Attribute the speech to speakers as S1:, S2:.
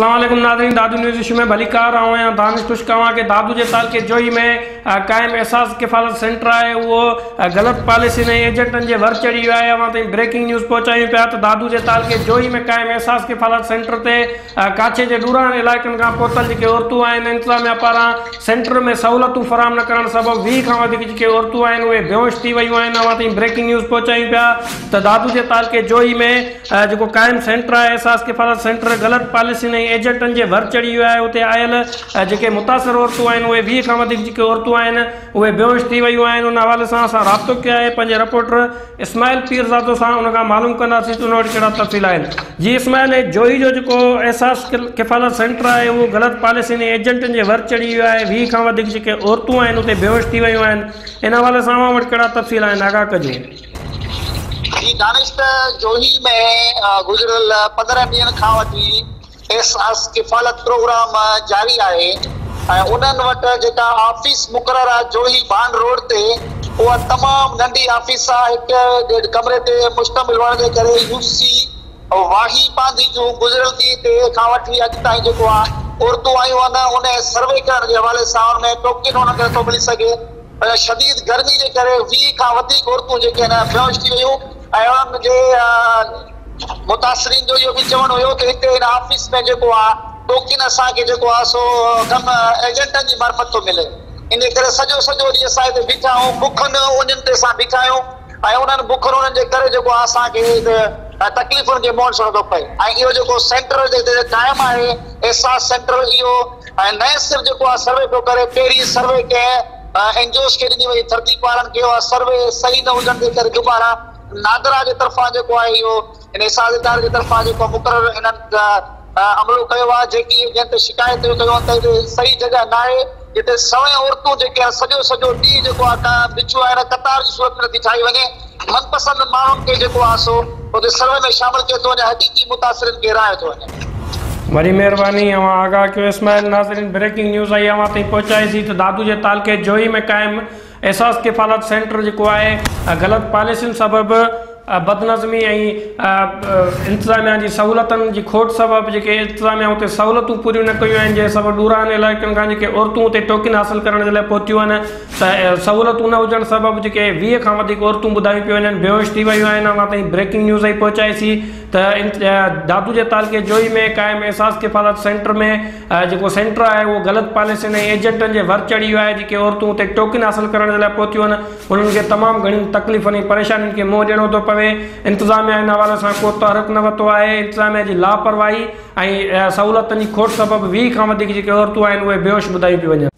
S1: اسلام عليڪم ناظرين دادو نيوز ايشو ۾ ڀليڪار آئون آهيان دانش خشڪ اوهان کي دادو جي تعلقي جوهي ۾ قائم احساس ڪفالت سينٽر آهي اهو غلط پاليسين ۽ ايجنٽن جي ور چڙهي ويو آهي اوهان تائين بريڪنگ نيوز پهچايون پيا ته دادو جي تعلقي جوهي ۾ قائم احساس ڪفالت سينٽر تي ڪاڇي جي ڏورانهن علائقن کان پهتل جيڪي عورتون آهن انتظاميا پاران سينٽر ۾ سهولتون فراهم نه ڪرڻ سبب 20 کان وڌيڪ جيڪي عورتون آهن اهي بيهوش ٿي ويون آهن اوهان تائين بريڪنگ نيوز پهچايون پيا ته دادو جي تعلقي جوهي ۾ جيڪو قائم سينٽر آهي احساس ڪفالت سينٽر غلط پاليسين ۽ ايجنٽن جي ور چڙهي ويو آهي اتي آيل جيڪي متاثر عورتون آهن اهي 20 کان وڌيڪ جيڪي عورتون آهن اهي بيهوش ٿي ويون آهن ان حوالي سان اسان رابطو ڪيو آهي پنهنجي رپورٽر اسماعيل پيرزادو سان ان کان معلوم ڪنداسين ته ان وٽ ڪهڙا تفصيل آهن جي اسماعيل هي جوهي جو جيڪو احساس ڪفالت سينٽر آهي اهو غلط پاليسين ۽ ايجنٽن جي ور چڙهي ويو آهي 20 کان وڌيڪ جيڪي عورتون آهن اتي بيهوش ٿي ويون آهن ان حوالي سان اوهان وٽ ڪهڙا تفصيل آهن آگاهه ڪجو.
S2: جي دانش ته جوهي ۾ گذريل 15 ڏينهن کان وٺي احساس ڪفالت پروگرام جاري آهي ۽ انهن وٽ جيڪا آفيس مقرر آهي جوهي ڀان روڊ تي اها تمام ننڍي آفيس آهي هڪ ڏيڍ ڪمري تي مشتمل هئڻ جي ڪري يو سي واهي پانڌي جون گذريل ڏينهن تي کان وٺي اڄ تائين جيڪو آهي عورتون آيون آهن ان سروي ڪرڻ جي حوالي سان ان ۾ ٽوڪن انهن کي نٿو ملي سگهي. پر شديد گرمي جي ڪري 20 کان وڌيڪ عورتون جيڪي آهن بيهوش ٿي ويون ۽ انهن جي متاثرين جو اهو به چوڻ هيو ته هتي هن آفيس ۾ جيڪو آهي ٽوڪن اسان کي جيڪو آهي سو ڪم ايجنٽن جي معرفت ٿو ملي ان ڪري سڄو سڄو ڏينهن اسان هتي بيٺا آهيون بکن اڃن تي اسان بيٺا آهيون ۽ انهن بکن انهن جي ڪري جيڪو آهي اسان کي تڪليفن کي منهن ڏسڻو ٿو پئي ۽ اهو جيڪو سينٽر جتي قائم آهي احساس سينٽر اهو ۽ نئين سر جيڪو آ سروي پيو ڪري پهرين سروي ڪنهن اين جي اوز کي ڏني وئي ٿرديپ وارن کي اها سروي صحيح نه هجڻ جي ڪري دوباره نادرا جي طرفان جيڪو آهي اهو ان احساس اداري جي طرفان جيڪو مقرر انهن عملو ڪيو آهي جيڪي جنهن تي شڪايت ڪيون ته هتي صحيح جڳهه ناهي جتي سوين عورتون جيڪي آهن سڄو سڄو ڏينهن جيڪو آهي بچو آهن قطار جي صورت ۾ نٿي ٺاهي وڃي من پسند ماڻهن کي جيڪو آهي سو اتي سروي ۾ شامل ڪيو ٿو وڃي حقيقي متاثرين کي رهايو ٿو وڃي.
S1: وڏي مهرباني اوهان آگاهه ڪيو اسماعيل ناظرين بريڪنگ نيوز آئي اوهان تائين پهچائي سين ته دادو جي تعلقي جوهي ۾ قائم احساس ڪفالت سينٽر جيڪو آهي غلط پاليسين سبب بدنظمي ۽ انتظاميا جي سهولتن جي کوٽ سبب جيڪي انتظاميا اتي سهولتون پوريون نه ڪيون آهن جنهن سبب ڏورانهن علائقن کان جيڪي عورتون اتي ٽوڪن حاصل ڪرڻ جي لاء پهتيون آهن ته سهولتون نه هجڻ سبب جيڪي 20 کان وڌيڪ عورتون ٻڌايون پيون وڃن بيهوش ٿي ويون آهن اوهان تائين بريڪنگ نيوز ئي پهچائي سين ته دادو جي تعلقي جوهي ۾ قائم احساس ڪفالت سينٽر ۾ جيڪو سينٽر آهي اهو غلط پاليسين ۽ ايجنٽن جي ور چڙهي ويو آهي جيڪي عورتون اتي ٽوڪن حاصل ڪرڻ جي لاء پهتيون آهن انهن کي تمام گهڻين تڪليفن ۽ پريشانين کي منهن ڏيڻو ٿو پوي انتظاميا ان حوالي سان ڪو تحرڪ نه ورتو آهي انتظاميا جي لاپرواهي ۽ سهولتن جي کوٽ سبب 20 کان وڌيڪ جيڪي عورتون آهن اهي بيهوش ٻڌايون پيون وڃن.